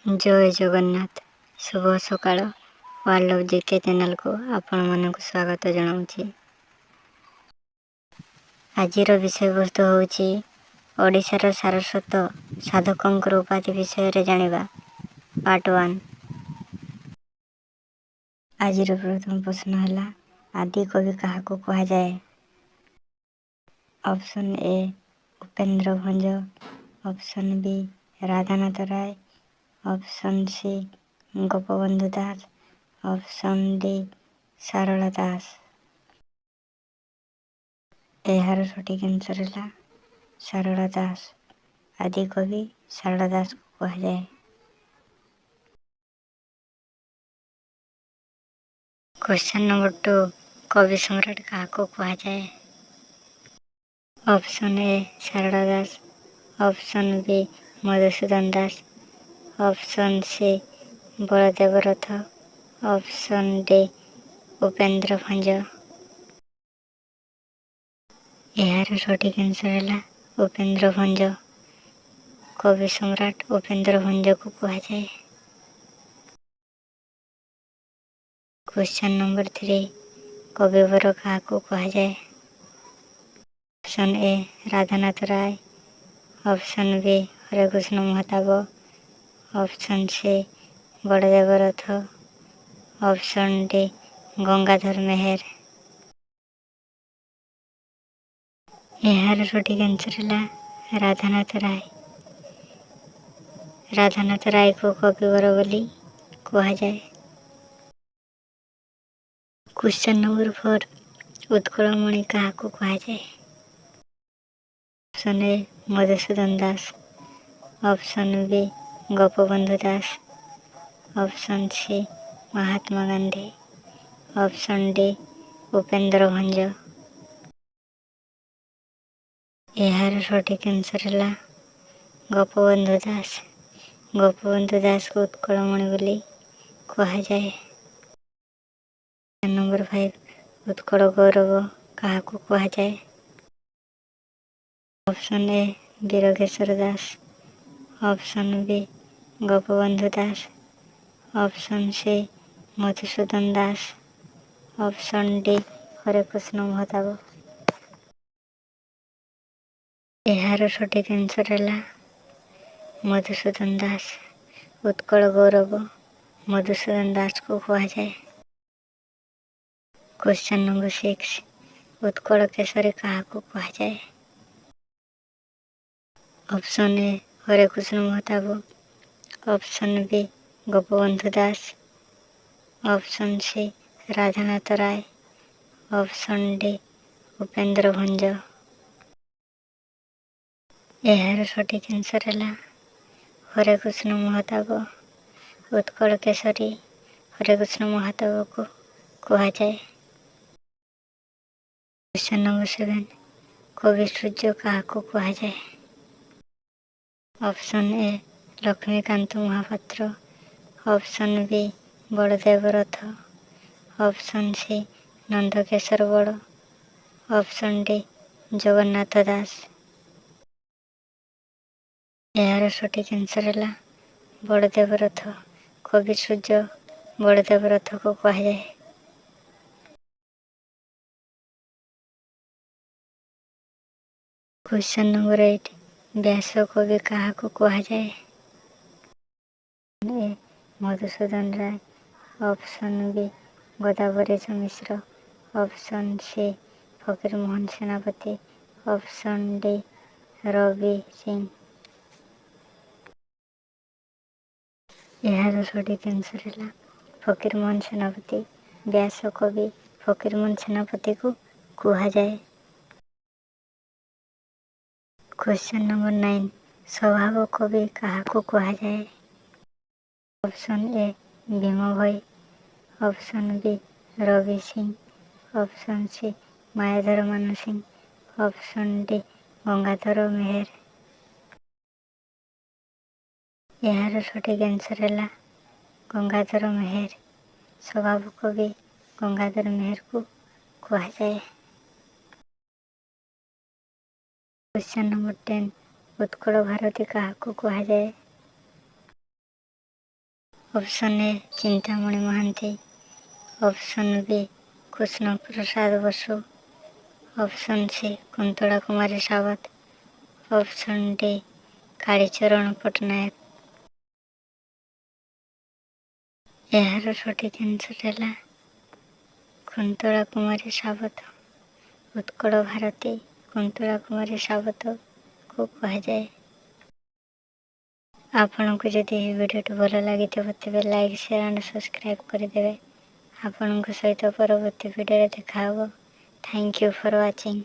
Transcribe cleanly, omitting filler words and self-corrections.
ଜୟ ଜଗନ୍ନାଥ। ଶୁଭ ସକାଳ। World of GK ଚ୍ୟାନେଲକୁ ଆପଣମାନଙ୍କୁ ସ୍ୱାଗତ ଜଣାଉଛି। ଆଜିର ବିଷୟବସ୍ତୁ ହେଉଛି ଓଡ଼ିଶାର ସାରସ୍ୱତ ସାଧକଙ୍କର ଉପାଧି ବିଷୟରେ ଜାଣିବା, ପାର୍ଟ 1। ଆଜିର ପ୍ରଥମ ପ୍ରଶ୍ନ ହେଲା, ଆଦିକବି କାହାକୁ କୁହାଯାଏ? Option A Upendra Bhanja, option B Radhanath Ray, option C Gopabandhu Das, option D Sarala Das. ଏହାର ସଠିକ୍ ଆନ୍ସର୍ ହେଲା ସାରଳା ଦାସ। ଆଦିକବି ସାରଳା ଦାସକୁ କୁହାଯାଏ। କ୍ୱେଶ୍ଚନ୍ ନମ୍ବର 2, କବି ସମ୍ରାଟ କାହାକୁ କୁହାଯାଏ? Option A Sarala Das, option B Madhusudan Das, option C Baladev Rath, option D Upendra Bhanja. ଏହାର ସଠିକ୍ ଆନ୍ସର୍ ହେଲା ଉପେନ୍ଦ୍ର ଭଞ୍ଜ। କବି ସମ୍ରାଟ ଉପେନ୍ଦ୍ର ଭଞ୍ଜକୁ କୁହାଯାଏ। କ୍ୱେଶ୍ଚନ୍ ନମ୍ବର 3, କବିବର କାହାକୁ କୁହାଯାଏ? Option A Radhanath Ray, option B Harekrushna Mahtab, option C Baladev Rath, option D Gangadhar Meher. ଏହାର ସଠିକ୍ ଆନ୍ସର୍ ହେଲା ରାଧାନାଥ ରାୟ। ରାଧାନାଥ ରାୟକୁ କବିବର ବୋଲି କୁହାଯାଏ। କ୍ୱେଶ୍ଚନ୍ ନମ୍ବର 4, ଉତ୍କଳମଣି କାହାକୁ କୁହାଯାଏ? Option A Madhusudan Das, option B Gopabandhu Das, option C Mahatma Gandhi, option D Upendra Bhanja. ଏହାର ସଠିକ୍ ଆନ୍ସର୍ ହେଲା ଗୋପବନ୍ଧୁ ଦାସ। ଗୋପବନ୍ଧୁ ଦାସକୁ ଉତ୍କଳମଣି ବୋଲି କୁହାଯାଏ। ନମ୍ବର 5, ଉତ୍କଳ ଗୌରବ କାହାକୁ କୁହାଯାଏ? Option A Birakeshari Das, option B Gopabandhu Das, option C Madhusudan Das, option D Harekrushna Mahtab. ଏହାର ସଠିକ୍ answer ହେଲା ମଧୁସୂଦନ ଦାସ। ଉତ୍କଳ ଗୌରବ ମଧୁସୂଦନ ଦାସକୁ କୁହାଯାଏ। କ୍ୱେଶ୍ଚନ୍ ନମ୍ବର 6, ଉତ୍କଳ କେଶରୀ କାହାକୁ କୁହାଯାଏ? Option A Harekrushna Mahtab, option B Gopabandhu Das, option C Radhanath Ray, option D Upendra Bhanja. ଏହାର ସଠିକ୍ answer ହେଲା ହରେକୃଷ୍ଣ ମହତାବ। ଉତ୍କଳ କେଶରୀ ହରେକୃଷ୍ଣ ମହତାବକୁ କୁହାଯାଏ। କ୍ୱେଶ୍ଚନ୍ ନମ୍ବର 7, କବି ସୂର୍ଯ୍ୟ କାହାକୁ କୁହାଯାଏ? Option A Laxmikanta Mohapatra, option B Baladev Rath, option C Nandakishore Bal, option D Jagannath Das. ଏହାର ସଠିକ୍ answer ହେଲା ବଳଦେବ ରଥ। କବି ସୂର୍ଯ୍ୟ ବଳଦେବ ରଥକୁ କୁହାଯାଏ। କ୍ୱେଶ୍ଚନ୍ ନମ୍ବର 8, ବ୍ୟାସ କବି କାହାକୁ କୁହାଯାଏ? A Madhusudan Ray, option B Godabarish Mishra, option C Fakirmohan Senapati, option D Rabi Singh. ଏହାର ସଠିକ୍ ଆନ୍ସର୍ ହେଲା ଫକୀରମୋହନ ସେନାପତି। ବ୍ୟାସ କବି ଫକୀରମୋହନ ସେନାପତିକୁ କୁହାଯାଏ। କ୍ୱେଶ୍ଚନ୍ ନମ୍ବର 9, ସ୍ୱଭାବ କବି କାହାକୁ କୁହାଯାଏ? Option A Bhima Bhoi, option B Rabi Singh, option C Mayadhar Mansingh, option D Gangadhar Meher. ଏହାର ସଠିକ୍ ଆନ୍ସର୍ ହେଲା ଗଙ୍ଗାଧର ମେହେର। ସ୍ୱଭାବ କବି ଗଙ୍ଗାଧର ମେହେରକୁ କୁହାଯାଏ। କ୍ୱେଶ୍ଚନ୍ ନମ୍ବର 10, ଉତ୍କଳ ଭାରତୀ କାହାକୁ କୁହାଯାଏ? Option A Chintamani Mohanty, option B Krishna Prasad Basu, option C Kuntala Kumari Sabat, option D Kalicharan Patnaik. ଏହାର ସଠିକ୍ ଆନ୍ସର୍ ହେଲା କୁନ୍ତଳା କୁମାରୀ ସାବତ। ଉତ୍କଳ ଭାରତୀ କୁନ୍ତଳା କୁମାରୀ ସାବତକୁ କୁହାଯାଏ। ଆପଣଙ୍କୁ ଯଦି ଏହି ଭିଡ଼ିଓଟି ଭଲ ଲାଗିଥିବ, ତେବେ ଲାଇକ୍, ସେୟାର ଆଣ୍ଡ ସବସ୍କ୍ରାଇବ୍ କରିଦେବେ। ଆପଣଙ୍କ ସହିତ ପରବର୍ତ୍ତୀ ଭିଡ଼ିଓରେ ଦେଖାହେବ। Thank you for watching.